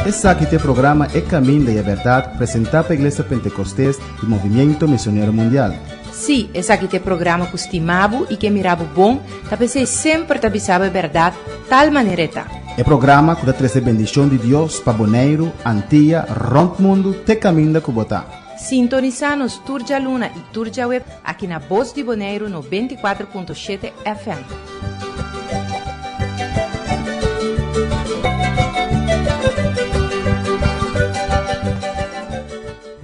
Esaki ta e programa E Caminda y e Berdad presenta pa Iglesia Pentecostes y Movimiento Misionero Mundial. Sí, esaki ta e programa ku stima bo i ke mira bo bon, ta p'esei semper ta bisa bo e bèrdat tal manera e ta. E programa ku ta trese bendishon di Dios pa Boneiru, Antia, rònt mundu te kaminda ku bo ta. Sintonisá nos tur djaluna i tur djaweb aki na Bos di Boneiru 94.7 FM.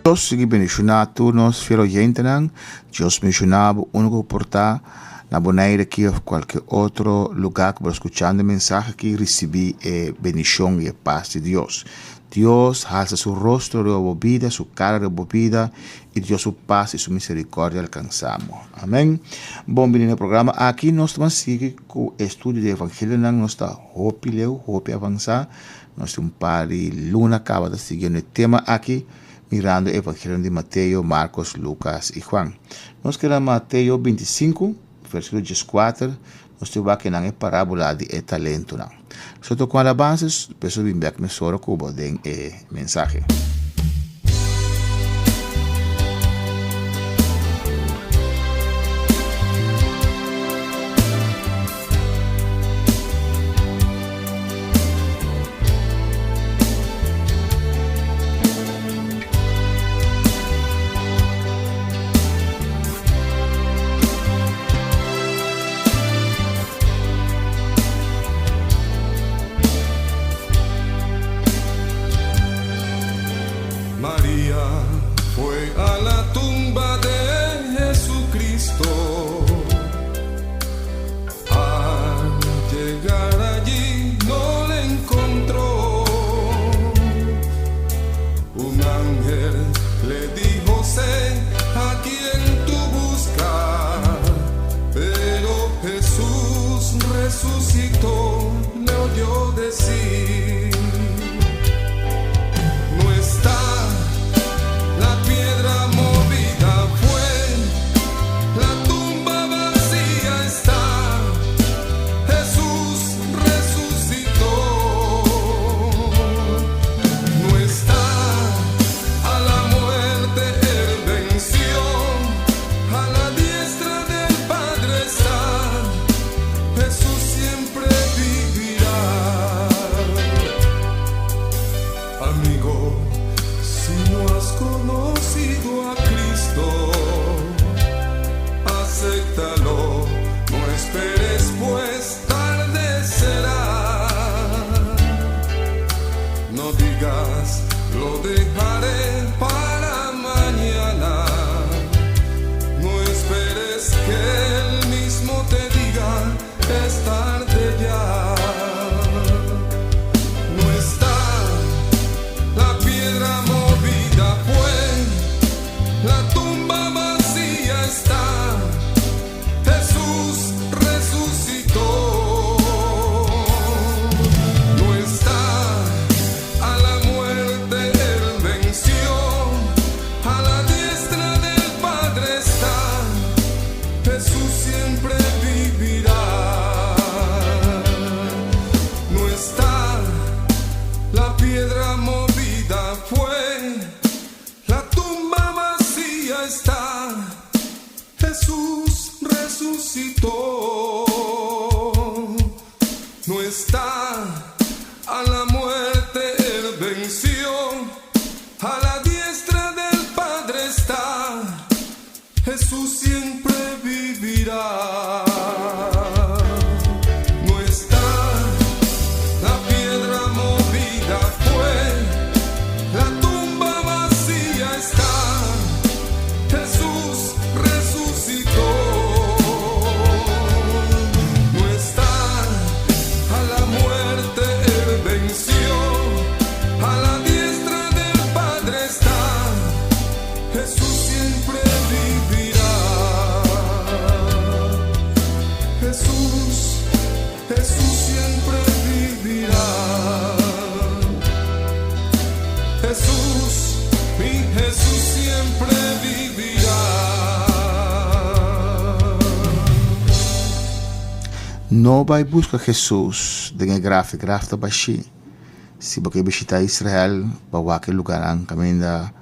Dios sigui bendiciona tur nos fiel oyentenan. Dios bendiciona bo unu cu por ta na Bonaire aki of cualke otro lugar cu bo ta scuchando e mensahe aki ricibi e bendicion y e paz di Dios. Dios halsa su rostro riba bo bida, su cara riba bo bida y Dios su paz y su misericordia alcansa bo. Amen. Bon bini na e programa aki. Nos ta ban sigui cu e estudio di evangelionan. Nos ta hopi leu, hopi avansa. Nos tin un par di luna caba ta siguiendo e tema aki, mirando e evangelionan di Mateo, Marcos, Lucas y Juan. Nos keda Mateo 25, versiculo 14, nos tin wak nan e parabola di e talentonan. So ta cu alabanzas, peso bin bek mesora cu bo den e mensahe. Maria fue a la tumba de Jesucristo. Al llegar allí no le encontró. Un ángel le dijo, sé a quien tú buscas. Pero Jesús resucitó, le oyó decir. No está la piedra movida fue, la tumba vacía está, Jesús resucitó. No está, a la muerte él venció, a la diestra del Padre está, Jesús siempre vivirá. Amigo, si no has conocido a Cristo, acéptalo, no esperes, pues tarde será. No digas, lo dejaré para mañana. No esperes que él mismo te diga, es tarde ya. No está la piedra movida fue, la tumba vacía está, Jesús resucitó. No está, a la muerte él venció, a la diestra del Padre está, Jesús siempre vivirá. No está, la piedra movida fue, la tumba vacía está, Jesús resucitó. No está, a la muerte él venció, a la diestra del Padre está, Jesús siempre vivirá. No está, la piedra movida fue, la tumba vacía está, Jesús resucitó. No está, a la muerte él venció, a la diestra del Padre está, Jesús siempre vivirá. Jesús, Jesús siempre vivirá. Jesús, mi Jesús siempre vivirá. No bai buska Hesus den e graf, e graf ta bashí. Si bo ke bishitá Israel, bo a wak e lugarnan kaminda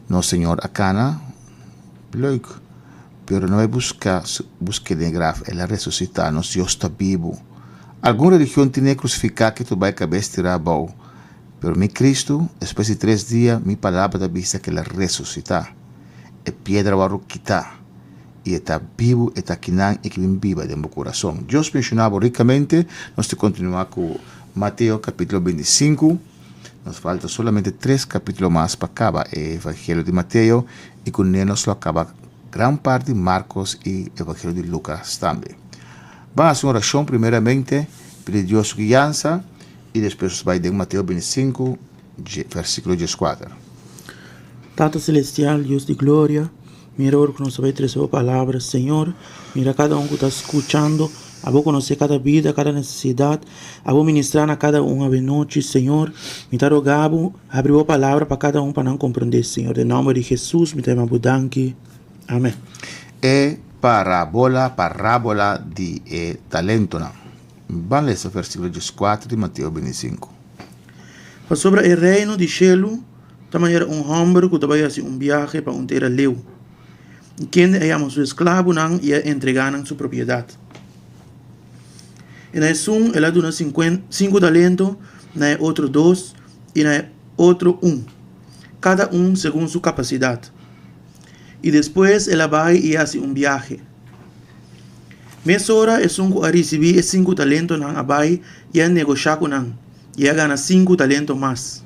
nos Señor a kana, leuk. Pero no bai buska busk'é den e graf, el a resusitá, nos Dios ta bibu. Algun religion tin'é krusifiká ke tur bai kabes tirá abou. Pero mi Kristu, despues di tres dia, mi palabra ta bisa ku el a resusitá. E piedra wòrdu kitá, i e ta bibu, e ta kinan i ke bin biba den bo kurason. Dios benshoná bo rikamente. Nos ta kontinuá ku Mateo kapítulo 25. Nos falta solamente tres kapítulo mas pa kaba e Evangelio di Mateo, i kuné nos lo a kaba gran parti di Markos i Evangelio di Lukas tambe. Ban hasi un orashon primeramente, pidi Dios su guiansa. I despues nos bai den Mateo 25, versíkulo 14. Tata Celestial, Dios di gloria, mira ora ku nos ta bai trese bo palabra, Señor, mira kada un ku ta skuchando, abo konosé kada bida, kada nesesidat, abo ministrá na kada un avenochi, Señor, mi ta roga bo, habri bo palabra pa kada un pa nan komprendé, Señor, den nòmber di Hesus mi ta yama bo danki, amèn. E parabola, parábola, di e talentonan. Ban lesa versíkulo 14 di Mateo 25. Pasobra e Reino di shelu ta manera un hòmber ku ta bai hasi un biahe pa un tera leu, i kende a yama su esklabunan i a entregá nan su propiedat. I na esun el a duna sinku talento, na e otro dos, i na e otro un, kada un segun su kapasidat. I despues el a bai i hasi un biahe. Mesora esun ku a risibí e sinku talentonan a bai i a negoshá ku nan, i a gana sinku talento mas.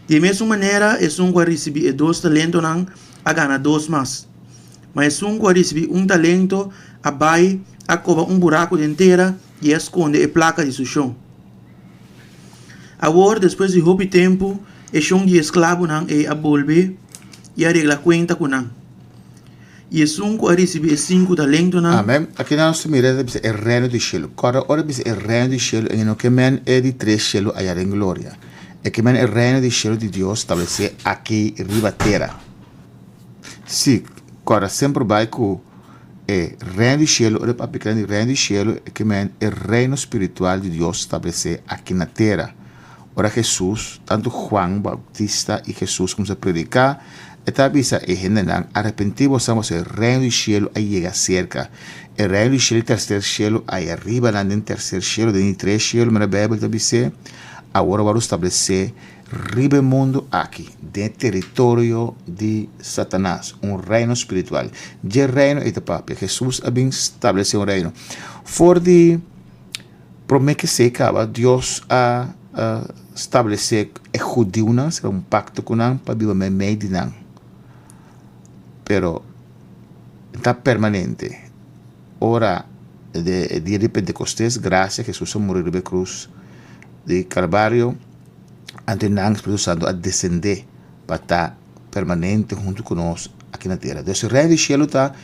Di e mesun manera esun ku a risibí e dos talentonan a gana dos mas. Ma esun ku a risibí un talento a bai, a koba un buraku den tera i a skonde e plaka di su shon. Awor, despues di hopi tempu, e shon di e esklabonan ei a bolbe i a regla kuenta ku nan. I esun ku a risibí e sinku talentonan. Amen. Aki nan nos ta mira ta bisa e reino di shelu. Kòrda ora bisa e reino di shelu e no ke men e di tres shelu aya den gloria. E ke men e reino di shelu di Dios stablesé aki riba tera. Sí, kòrda semper bai ku e reino di shelu ora papia kla di reino di shelu e ke men e reino spiritual di Dios stablesé aki na tera. Ora Hesus, tantu Juan Bautista i Hesus kuminsá prediká, e ta bisa e hendenan, Arepentí boso, pasobra e Reino di shelu a yega serka. E Reino di shelu, e terser shelu, aya riba nan den terser shelu, den di tres shelu, manera Beibel ta bis'é, awor a wòrdu stablesé riba e mundu aki, den e teritorio di Satanas, un reino spiritual. Dje reino ei ta papia. Hesus a bin stablesé un reino. For di. Promé ku esei kaba, Dios a stablesé e hudiunan, sera un pakto ku nan pa biba meimei di nan. Pero e ta permanente. Ora e dia di Pentekostes, grasia Hesus a muri riba e krus di Kalvario, anto nan Spiritu Santu a desendé pa ta permanente huntu ku nos aki na tera. Dus e Reino di shelu ta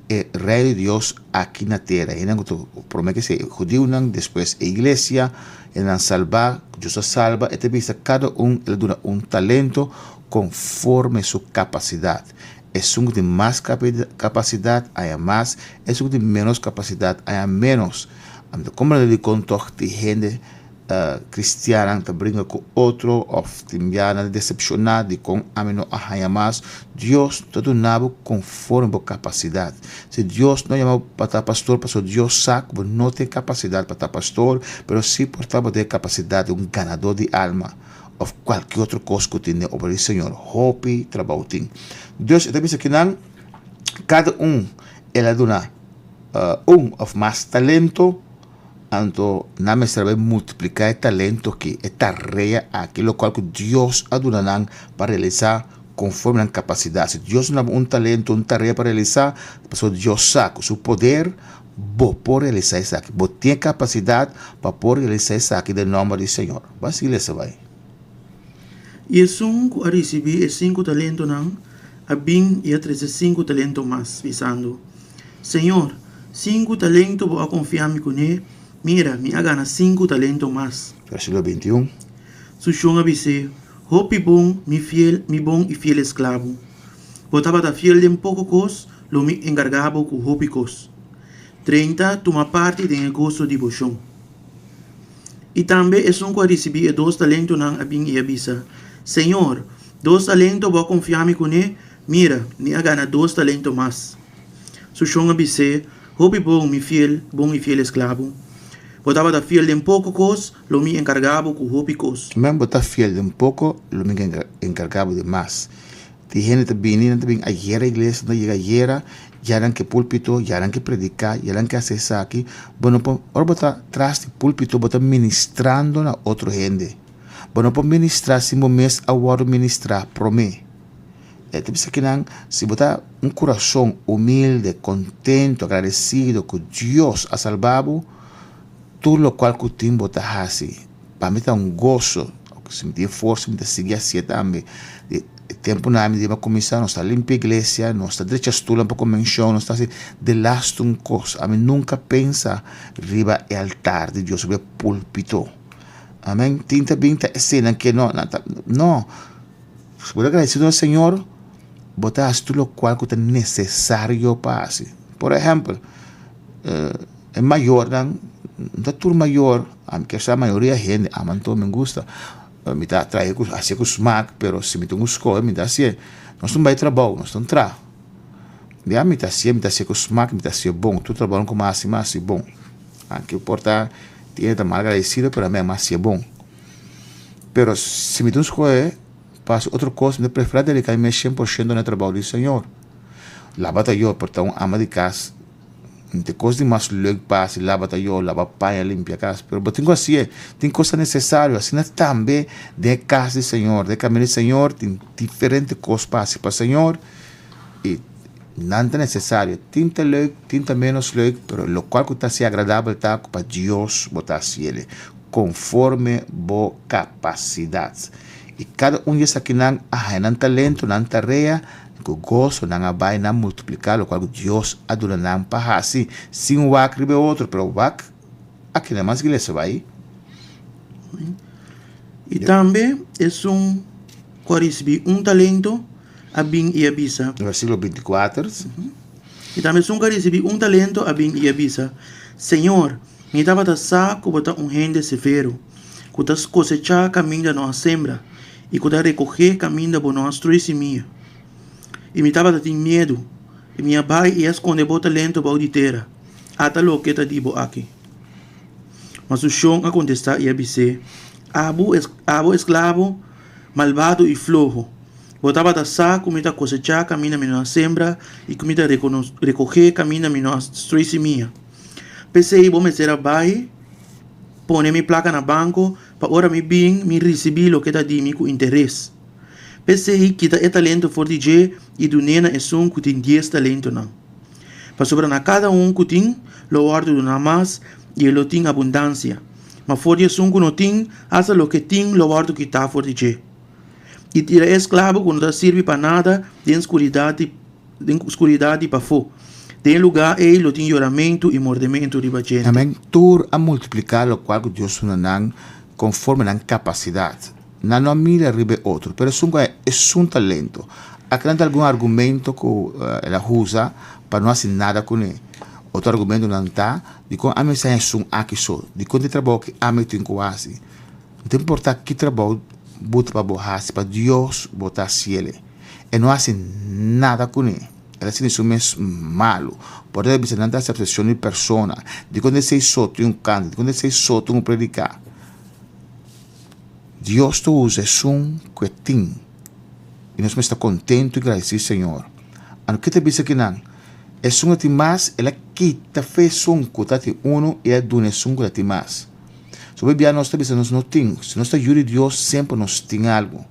e Reino di Dios aki na tera. Hendenan ku ta promé ke ser e hudiunan, despues e iglesia, hendenan salbá, ku Dios a salba, e ta bisa kada un el a duna un talento konforme su kapasidat. Esun ku tin mas kapasidat haña mas, esun ku tin ménos kapasidat haña ménos. Anto komo nan ta dikon tòg tin hende Kristiannan ta bringa ku otro òf tin bia nan ta desepshoná dikon ami no a haña mas. Dios ta duna bo konforme bo kapasidat. Si Dios no yama bo pa ta pastor pasobra Dios sa ku bo no tin kapasidat pa ta pastor, pero si por ta bo tin e kapasidat di un ganadó di alma òf kualke otro kos ku tin den obra di Señor. Hopi trabou tin. Dios e ta bisa kinan kada un el a duna un òf mas talento. Anto nan mester bai multipliká e talento aki, e tarea aki, lokual ku Dios a duna nan pa realisá konforme nan kapasidat. Si Dios duna bo un talento, un tarea pa realisá, pasobra Dios sa ku su poder bo por realisá esaki. Bo tin e kapasidat pa por realisá esaki den nòmber di Señor. Bo a sigui lesa bai. I esun ku a risibí e sinku talentonan a bin i a trese sinku talento mas, bisando, Señor, sinku talento bo a konfia mi kuné, mira, mi a gana sinku talento mas. Versíkulo 21. Su shon a bis'é, Hopi bon, mi fiel, mi bon i fiel esklabu. Bo tabata fiel den poko kos, lo mi enkargá bo ku hopi kos. 30, Tuma parti den e goso di bo shon. I tambe esun ku a risibí e dos talentonan a bin i a bisa, Señor, dos talento bo a konfiá mi kuné, mira, mi a gana dos talento mas. Su shon a bis'é, Hopi bon, mi fiel, bon i fiel esklabu. Bo tabata fiel den poko kos, lo mi enkargá bo ku hopi kos. Men bo ta fiel den poko, lo mi enkargá bo den mas. Tin hende ta bini, nan ta bin ayera iglesia, nan ta yega ayera, ya nan ke pulpito, ya nan ke prediká, ya nan ke hasi esaki. Bo no por, ora bo ta tras di pulpito bo ta ministrando na otro hende. Bo no por ministrá sin bo mes a wòrdu ministrá promé. E ta bisa kinan, si bo ta un kurason humilde, kontento, agradesido ku Dios a salba bo, tur lokual ku tin bo ta hasi. Pa mi ta un goso, si mi tin forsa mi ta sigui hasié tambe. E tempunan mi deba kuminsá nos ta limpia iglesia, nos ta drecha stulnan pa konbenshon, nos ta hasi delaste un kos. Ami nunka pensa riba e altar di Dios, riba e pulpito. Amen. Tin ta bin ta eseinan ke no, nan ta, no. Si bo ta agradesido na Señor, bo ta hasi tur lokual ku ta nesesario pa hasi. Por ehèmpel, e mayornan, no ta tur mayor, ami kier sa mayoria hende, ami anto mi gusta, mi ta traha ku hasié ku smak, pero si mi tin ku skohe mi ta hasié. Nos ta bai trabou, nos ta traha. Ya mi ta hasié, mi ta hasié ku smak, mi ta hasié bon. Tur trabounan ku mi hasi, mi hasi bon. Anke por ta tin hende ta mal agradesido, pero ami a hasié bon. Pero si mi tin skohe pa hasi otro kos, mi ta preferá dediká mi mes 100% na e trabou di Señor. Laba ta yo por ta un ama di kas, no tin kos di mas leuk pa hasi, laba ta yo, laba paña, limpia kas, pero bo tin ku hasié, tin kos ta nesesario, asina tambe den e kas di Señor, den e kaminda di Señor tin diferente kos pa hasi pa Señor i nan ta nesesario, tin ta leuk, tin ta ménos leuk, pero lokual ku ta hasi agradabel ta ku pa Dios bo ta hasiel. Konforme bo kapasidat. I kada un di esakinan a haña nan talento, nan tarea, i ku goso nan a bai nan multipliká lokual ku Dios a duna nan pa hasi, sin wak riba e otro, pero wak a kende mas iglesia bai. I tambe esun ku a risibí un talento a bin i a bisa. Versíkulo 24. I tambe esun ku a risibí un talento a bin i a bisa, Señor, Mi tabata sa ku bo ta un hende severo, ku ta kosechá kaminda no a sembra i ku ta rekohé kaminda bo no a strui simia. I mi tabata tin miedu, i mi a bai i a skonde bo talento bou di tera. Ata loke ta di bo aki. Ma su shon a kontestá i a bis'é, Abo, abo esklabo malbado i floho, bo tabata sa ku mi ta kosechá kaminda mi no a sembra i ku mi ta rekohé kaminda mi no a strui simia. P'esei bo mester a bai pone mi plaka na banko pa ora mi bin mi risibí loke ta di mi ku interes. P'esei kita e talento for di dje i dun'é na esun ku tin dies talentonan. Pasobra na kada un ku tin lo wòrdu duná mas i e lo tin abundansia, ma for di esun ku no tin, asta loke tin lo wòrdu kitá for di dje. I tira e esklabo ku no ta sirbi pa nada den skuridat di. Den skuridat di pafó. Den e lugá ei lo tin yoramentu i mordementu riba djente. Amen. Tur a multipliká lokual ku Dios duna nan konforme nan kapasidat. Nan no a mira riba e otro, pero esun ku a esun talento. Aki nan ta algun argumento ku el a usa pa no hasi nada kuné. Otro argumentonan ta, Dikon ami a siña esun aki so? Dikon ta e trabou ki ami tin ku hasi? No ta importá ki trabou bo ta pa bo hasi, pa Dios bo ta hasiel. E no hasi nada kuné. El a sinti su mes malu. Por ta bisa nan ta hasi acepcion di persona. Dikon esei so tin un kanta? Dikon esei so tin un prediká? Dios ta usa esun ku e tin. I nos mester ta kontentu i gradisí Señor. Anto ke ta bisa kinan? Esun ku ta tin mas, el a kita fe esun ku ta tin unu i a duna esun ku ta tin mas. So bibia nos ta bisa nos no tin. Si nos ta yu di Dios semper nos tin algu.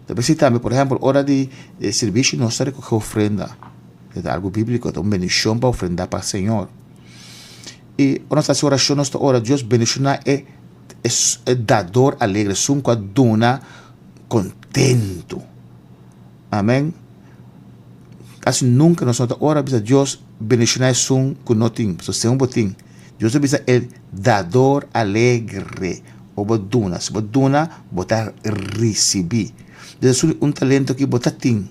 Ta bisa tambe por ehempel ora di sirbishi nos ta recoge ofrenda. E ta algu biblico, ta un bendicion pa ofrenda pa Señor. Y ora nos ta haci oracion nos ta ora Dios bendiciona e e dador alegre, esun cu a duna contento. Amen. Casi nunca nos no ta ora bisa Dios bendiciona esun cu no tin, pasobra segun bo tin. Dios a bisa e dador alegre o bo duna. Si bo duna, bo ta ricibi. Entonces esun un talento ki bo ta tin.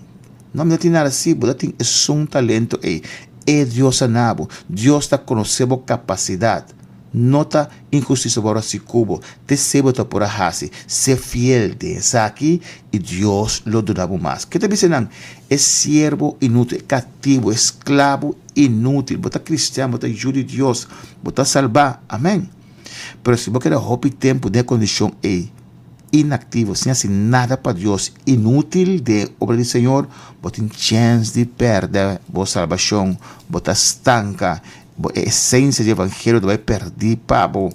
No, mi no tin nada. Si, bo ta tin esun talento ey. E Dios a na bo. Dios ta konosé bo kapasidat. No ta inhustisia bo a hasi ku bo. Te esei bo ta por a hasi. Sé fiel den esaki i Dios lo duna bo mas. Ke ta bisa nan? E siervo inútil, e katibu, e esklabo inútil. Bo ta kristian, bo ta yu di Dios, bo ta salbá. Amèn. Pero si bo keda hopi tempu den e kondishon ei, inaktivo, sin hasi nada pa Dios, inútil den e obra di Señor, bo tin chèns di pèrdè bo salbashon, bo ta stanka, bo e esensia di evangelio ta bai pèrdí pa bo.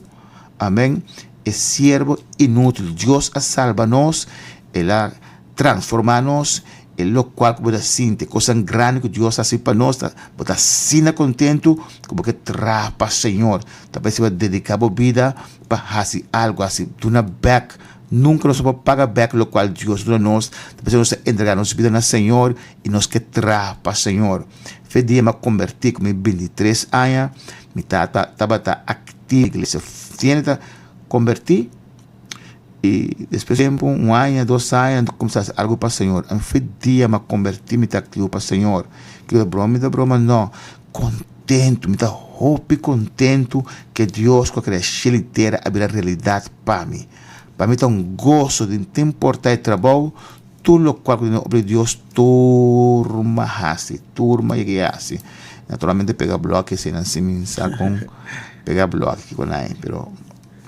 Amèn. E siervo inútil. Dios a salba nos, El a transformá nos, e lokual ku bo ta sinti, e kosnan grandi ku Dios a hasi pa nos, bo ta asina kontentu ku bo ke traha pa Señor. Ta parse bo a dediká bo bida pa hasi algu, hasi duna bèk. Nunka nos no por paga bèk lokual Dios duna nos. Ta parse nos ta entregá nos bida na Señor i nos ke traha pa Señor. Fe dia mi a kombertí ku mi bintitres aña, mi tata tabata aktivo na iglesia. Siendo ta kombertí. I despues di tempu, un aña, dos aña, mi kuminsá hasi algu pa Señor. En fe dia mi a kombertí, mi ta aktivo pa Señor. Kiko ta broma? Mi ta broma? No. Kontentu, mi ta hopi kontentu ke Dios ku a krea shelu i tera a bira realidat pa mi. Pa mi ta un goso di no ta importá e trabou, tur lokual ku tin obra di Dios tur mi a hasi, tur mi a yega i hasi. Naturalmente pega blòki esei nan si mi sa kon pega blòki kiko nan ei, pero.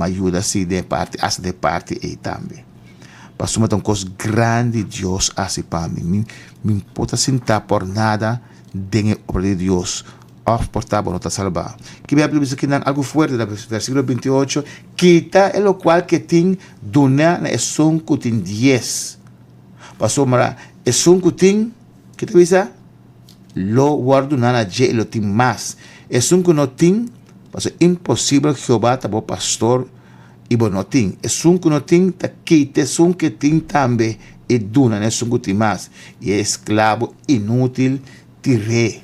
Ma yuda si den e parti, hasta den e parti ei tambe. Pasobra ta un kos grandi Dios hasi pa mi. Mi mi por ta sinta por nada den e obra di Dios òf por ta bo no ta salbá. Ki Bèblia bisa kinan algu fuerte na versíkulo 28, Kita e lokual ke tin, duna na esun ku tin dies. Pasobra esun ku tin, ke ta bisa? Lo wòrdu duna na dje i lo tin mas. Esun ku no tin, pasobra imposibel Jehová ta bo pastor i bo no tin. Esun ku no tin ta kita esun ke tin tambe i duna na esun ku tin mas. I e esklabo inútil tir'é.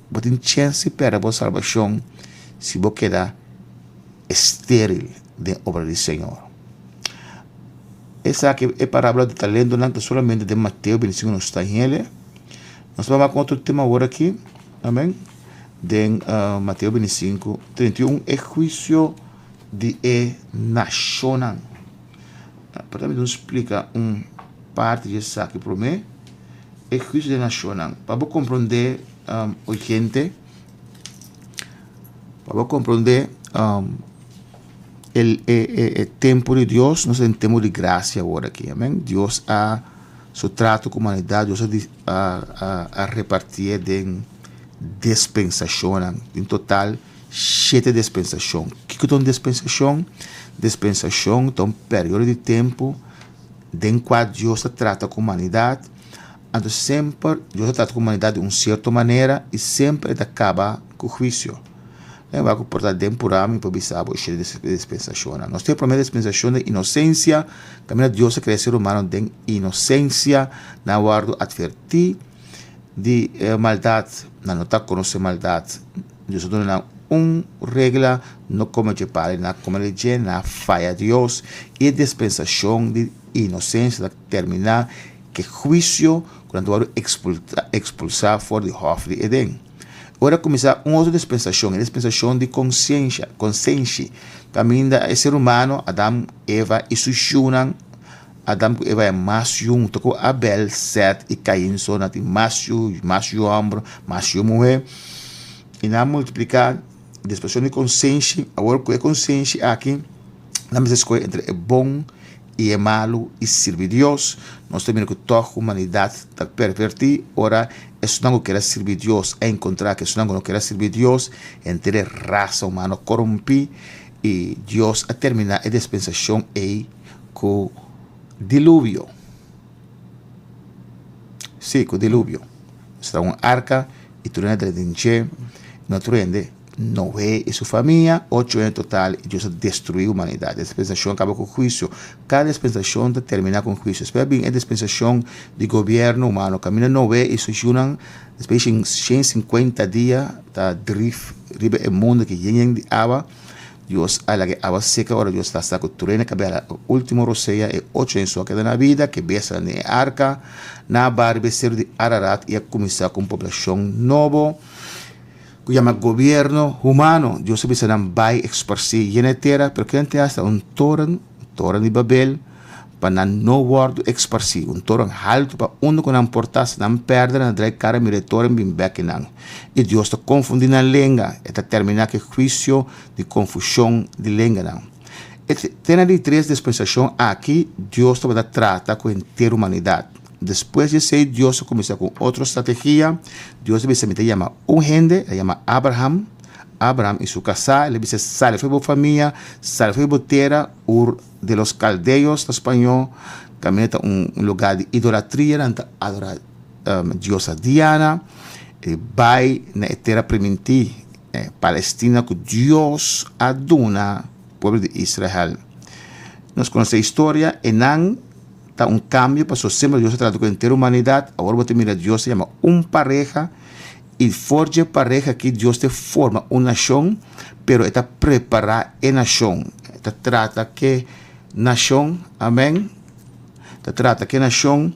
Bo tin chèns di pèrdè bo salbashon si bo keda estéril den obra di Señor. Esaki e parábola di talentonan ta solamente den Mateo 25 nos ta hele. Nos ta bai ku otro tema awor aki, amen, den Mateo 25, 31, e huisio di e nashonnan. Por mi dun splika un parti di esaki promé, e huisio di e nashonnan. Pa bo komprondé, oyente, pa bo komprondé e e tempu di Dios, nos ta den tempu di grasia awor aki, amen. Dios a Su trato ku humanidat Dios a repartié den dispensashonnan. Den total shete dispensashon. Kiko ta un dispensashon? Dispensashon ta un periodo di tempu den kua Dios ta trata ku humanidat. Anto semper Dios ta trata ku humanidat di un sierto manera i semper e ta kaba ku huisio. Nan wak ku por ta den purá mi por bisa bo e shete dispensashonnan. Nos tin e promé dispensashon di inosensia, kaminda Dios a krea ser humano den inosensia, nan a wòrdu atvertí di e maldat, nan no ta konosé maldat. Dios a duna nan un regla, no kome dje pali, nan a kome di dje, nan a faya Dios. I e dispensashon di inosensia ta terminá ku e huisio ku nan ta wòrdu ekspulsá for di hòf di Eden. Ora kuminsá un otro dispensashon, e dispensashon di konsiensha, konsenshi, kaminda e ser humano, Adam, Eva i su yunan, Adam ku Eva e mas yu huntu ku Abel, Sèt i Kain, so nan tin mas yu, mas yu hòmber, mas yu muhé, i nan a multipliká. Dispensashon di konsenshi, awor ku e konsenshi aki, nan mester skohe entre e bon i e malu i sirbi Dios. Nos ta mira ku tòg humanidat ta pervertí ora esunnan ku kier a sirbi Dios a enkontrá ku esunnan ku no kier a sirbi Dios. Henter e rasa humano korumpí i Dios a terminá e dispensashon ei ku diluvio. Sí, ku diluvio. Esta un arka i tur hende a drenta den dje. No tur hende. Noé i su famia, ocho en total, i Dios a destruí humanidat. E dispensashon a kaba ku huisio. Kada dispensashon ta terminá ku un huisio. Despues a bin e dispensashon di gobièrnu humano, kaminda Noé i su yunan despues di 150 dia ta drif riba e mundu ki yen yen di awa. Dios a laga e awa seka ora Dios ta sa ku tur hende kabia la último rosea, e ocho hende so a keda na bida, ke bestianan den e arka. Nan a bai riba e seru di Ararat i a kuminsá ku un poblashon nobo. Ku yama gobierno humano. Dios a bisa nan bai eksparsí yena e tera, pero kende tin hasta un toren, toren di Babel, pa nan no wòrdu eksparsí. Un toren haltu pa unda ku nan por ta, si nan pèrdè nan ta drai kara mira e toren bin bèk nan. I Dios ta konfundí nan lenga, e ta terminá ku e huisio di konfushon di lenganan. E tena di tres dispensashon aki Dios tabata trata ku henter humanidat. Despues di esei Dios a kuminsá ku un otro strategia. Dios a bisa, Mi ta yama un hende, el a yama Abraham, Abraham i su kasá, el a bisa, Sali for di bo famia, sali for di bo tera, Ur de los Kaldeos na spañó, kaminda ta un lugá di idolatria, nan ta adorá diosa Diana, i bai na e tera primintí, Palestina, ku Dios a duna pueblo di Israel. Nos konosé e historia, e nan Ta un kambio pasobra semper Dios a trata ku henter humanidat, awor bo ta mira Dios ta yama un pareha i for dje pareha aki Dios ta forma un nashon, pero e ta prepará e nashon, e ta trata ke nashon, amen, ta trata ke nashon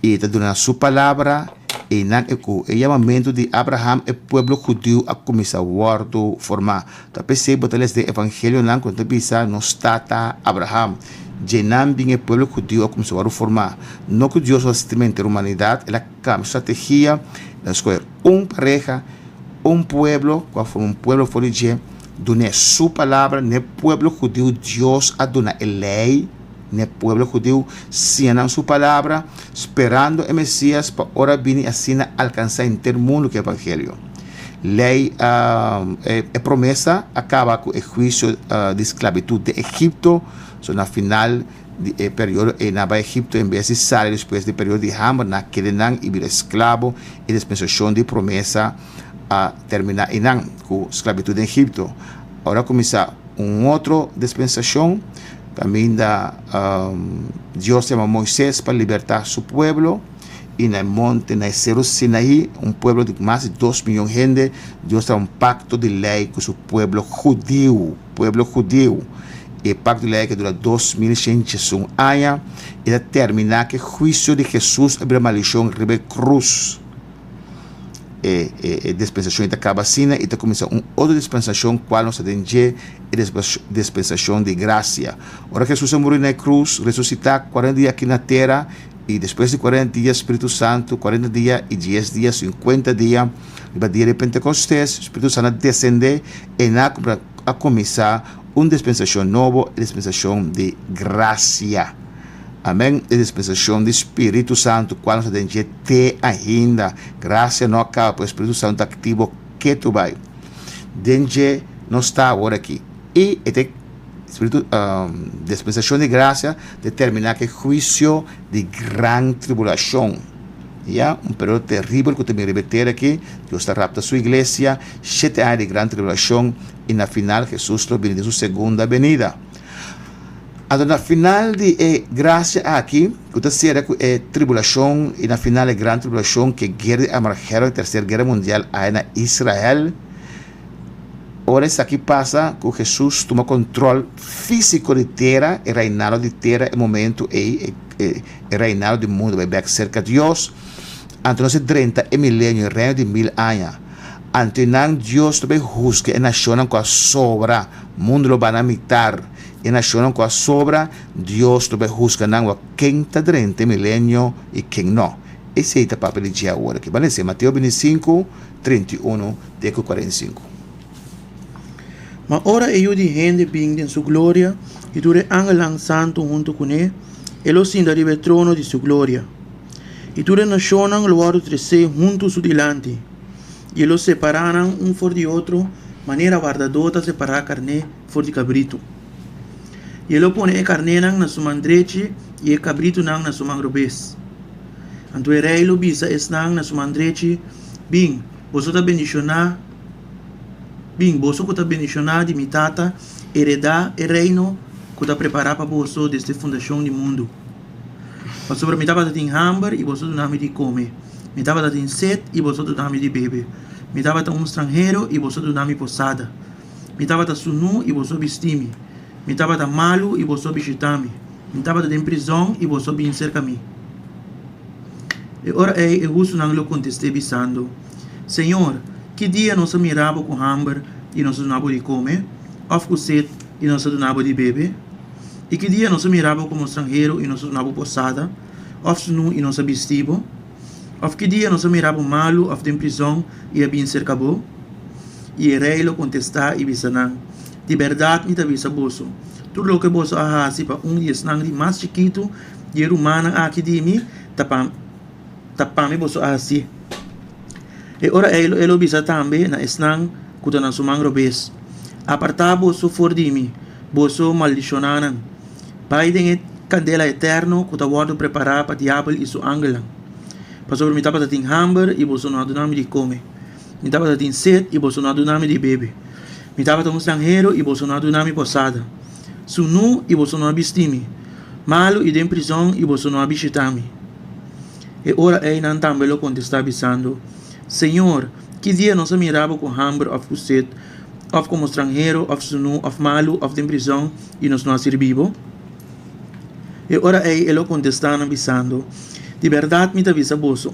i ta duna su palabra i nan e ku e yamamentu di Abraham e pueblo hudiu a kuminsá wòrdu formá. Ta p'esei bo ta lesa den Evangelionan ku nan ta bisa nos tata Abraham. Dje nan bin e pueblo hudiu a kuminsá wòrdu formá. No ku Dios a stima henter humanidat, el a kambia su strategia, el a skohe un pareha, un pueblo ku a forma un pueblo for di dje, dun'é su palabra. N'e pueblo hudiu Dios a duna e lei, n'e pueblo hudiu siña nan su palabra, sperando e Mesias pa ora bini asina alkansá henter mundu ku e evangelio. Lei e promesa a kaba ku e huisio di sklabitut den Egipto, so na final di e periodo ei nan a bai Egipto en bes di sali despues di e periodo di hamber nan a keda nan i bira esklabo i dispensashon di promesa a terminá einan ku sklabitut den Egipto. Ora a kuminsá un otro dispensashon kaminda Dios yama Moises pa libertá su pueblo. i na e monte, na e seru Sinaí, un pueblo di mas di dos miyon hende, Dios traha un pakto di lei ku su pueblo hudiu, pueblo hudiu. I e pakto di lei aki a dura 2111 aña i ta terminá ku e huisio di Hesus a bira maldishon riba e krus. E, e, e dispensashon ei ta kaba asina i ta kuminsá un otro dispensashon kual nos ta den dje, e dispensashon di grasia. Ora Hesus a muri na e krus, resusitá, kuarenta dia aki na tera, I despues di kuarenta dia, Spiritu Santu, kuarenta dia i dies dia, sinkuenta dia, riba dia di Pentekostes, Spiritu Santu a desendé i nan a a kuminsá un dispensashon nobo, e dispensashon di grasia. Amèn. E dispensashon di Spiritu Santu, kual nos ta den dje te ainda. Grasia no a kaba, pasobra Spiritu Santu ta aktivo ketu bai. Den dje nos ta awor aki. I e ta. Spiritu, dispensacion di gracia determina cu e huicio di gran tribulacion. Ya, un periodo terribel cu ta bin riba e tera aki, Dios ta rapta su iglesia, shete aña di gran tribulacion y na final Jesus lo bini den su segunda benida. Anto na final di e gracia aki, cu ta cera cu e tribulacion y na final e gran tribulacion cu e guera di Armagedon, e tercer guera mundial aya na Israel, Ora esaki pasa, ku Hesus tuma kontrol físiko di tera, e reinado di tera, e momentu ei, e reinado di mundu bai bèk serka Dios. Anto nos a drenta e milenio, e reino di mil aña. Anto einan Dios lo bai husga e nashonnan ku a sobra. Mundu lo bana mitar. E nashonnan ku a sobra, Dios lo bai husga nan wak ken ta drenta e milenio i ken no. Esei ta papia di dje awor aki. Ban lesa Mateo 25, 31 te ku 45. Ma ora e Yu di hende bin den su gloria i tur e angelnan santu huntu kuné, e lo sinta riba e trono di su gloria. I tur e nashonnan lo wòrdu tresé huntu su dilanti, i e lo separá nan un for di otro manera wardadó ta separá karné for di kabritu. I e lo pone e karnénan na su man drechi i e kabritunan na su man robes. Anto e rei lo bisa esnan na su man drechi, Bin, boso ta bendishoná, bin, boso ku ta bendishoná di mi Tata, heredá e reino ku ta prepará pa boso desde fundashon di mundu. Pasobra mi tabata tin hamber i boso duna mi di kome, mi tabata tin set i boso duna mi di bebe, mi tabata un stranhero i boso duna mi posada, mi tabata sunú i boso bisti mi, mi tabata malu i boso bishitá mi. Mi tabata den prizòn i boso a bini serka mi. E ora ei e hustunan lo kontest'é bisando, Señor, Ki dia nos a mira bo ku hamber i nos a duna bo di kome, òf ku set i nos a duna bo di bebe? I ki dia nos a mira bo komo stranhero i nos a duna bo posada, òf sunú i nos a bisti bo? Òf ki dia nos a mira bo malu òf den prizòn i a bin serka bo? I e rei lo kontestá i bisa nan, Di bèrdat mi ta bisa boso, tur loke boso a hasi pa un di esnan di mas chikitu di e rumannan aki di mi, ta pa ta pa mi boso a hasié. E ora ei lo e lo bisa tambe na esnan ku ta na su man robes, Apartá boso for di mi, boso maldishonánan, bai den e kandela eterno ku ta wòrdu prepará pa diabel i su angelnan. Pasobra mi tabata tin hamber i boso no a duna mi di kome, mi tabata tin set i boso no a duna mi di bebe, mi tabata un stranhero i boso no a duna mi posada, sunú i boso no a bisti mi, malu i den prizòn i boso no a bishitá mi. E ora ei nan tambe lo kontestá bisando, Señor, ki dia nos a mira bo ku hamber òf ku set, òf komo stranhero òf sunú òf malu òf den prizòn i nos no a sirbi bo? E ora ei e lo kontestá nan bisando, Di bèrdat mi ta bisa boso,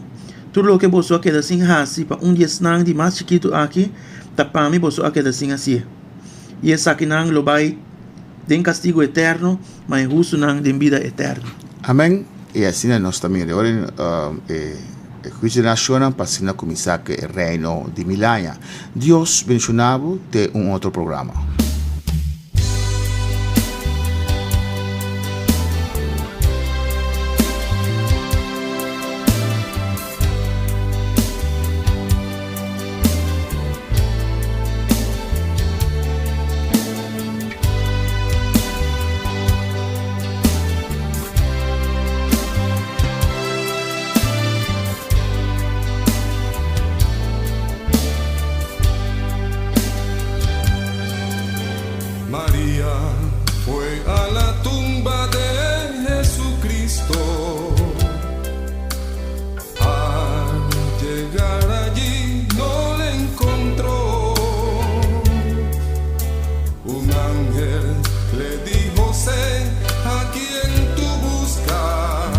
tur loke boso a keda sin hasi pa un di esnan di mas chikitu aki, ta pa mi boso a keda sin hasié. I esakinan lo bai den kastigu eterno, ma e hustunan den bida eterno. Amèn. I asina nos ta mira ora e huisio di nashonnan pa asina kuminsá ku e Reino di Mil Aña. Dios bendishoná bo te un otro programa. Maria fue a la tumba de Jesucristo. Al llegar allí no le encontró. Un ángel le dijo, sé a quien tú buscas.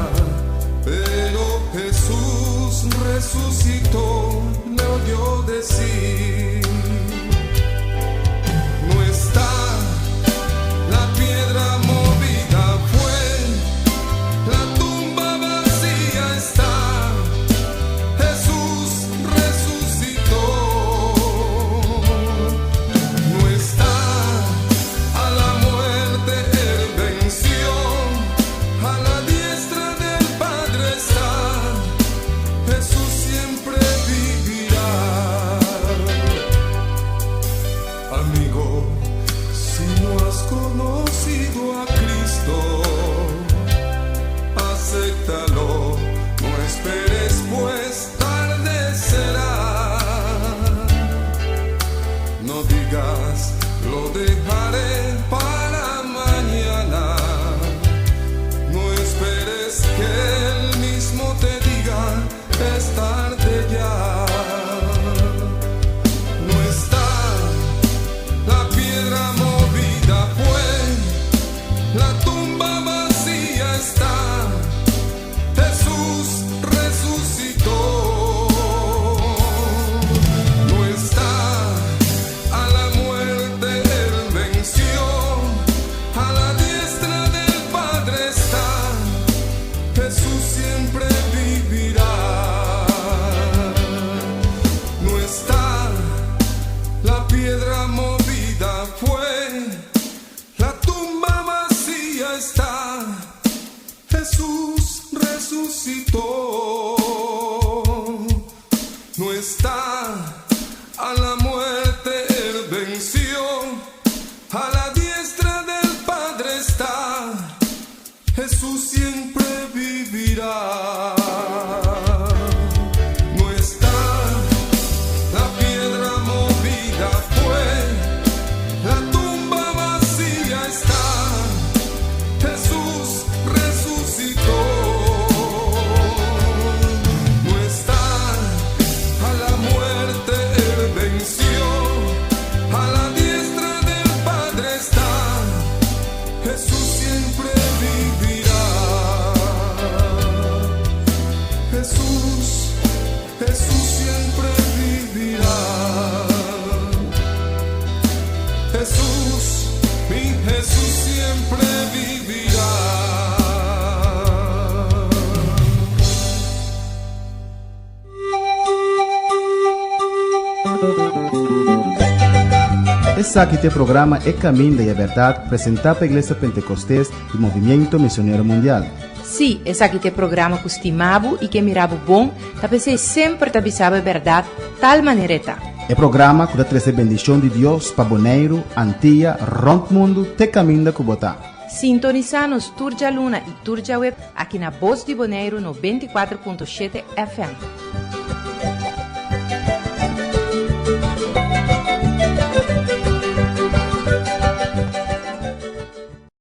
Pero Jesús resucitó, le oyó decir. No está la piedra movida fue, la tumba vacía está, Jesús resucitó. No está, a la muerte él venció, a la diestra del Padre está, Jesús siempre vivirá. Amigo, si no has conocido a Cristo, acéptalo, no esperes pues tarde será. No digas, lo dejaré para mañana. No esperes que él mismo te diga, es tarde ya. No está la piedra movida fue, la tumba vacía está, Jesús resucitó. No está, a la muerte él venció, a la diestra del Padre está, Jesús siempre vivirá. No está, la piedra movida fue, la tumba vacía está, Jesús resucitó. No está, a la muerte él venció, a la diestra del Padre está, Jesús siempre vivirá. No está, la piedra movida fue, la tumba vacía está, Jesús resucitó. No está, a la muerte él venció, a la diestra del Padre está, Jesús siempre vivirá. Esaki ta e programa E Caminda y e Berdad, presenta pa Iglesia Pentecostes y Movimiento Misionero Mundial. Sí, esaki ta e programa ku stima bo i ke mira bo bon, ta p'esei semper ta bisa bo e bèrdat tal manera e ta. E programa ku ta trese bendishon di Dios pa Boneiru, Antia, rònt mundu te kaminda ku bo ta. Sintonisá nos tur djaluna i tur djaweb aki na Bos di Boneiru 94.7 FM.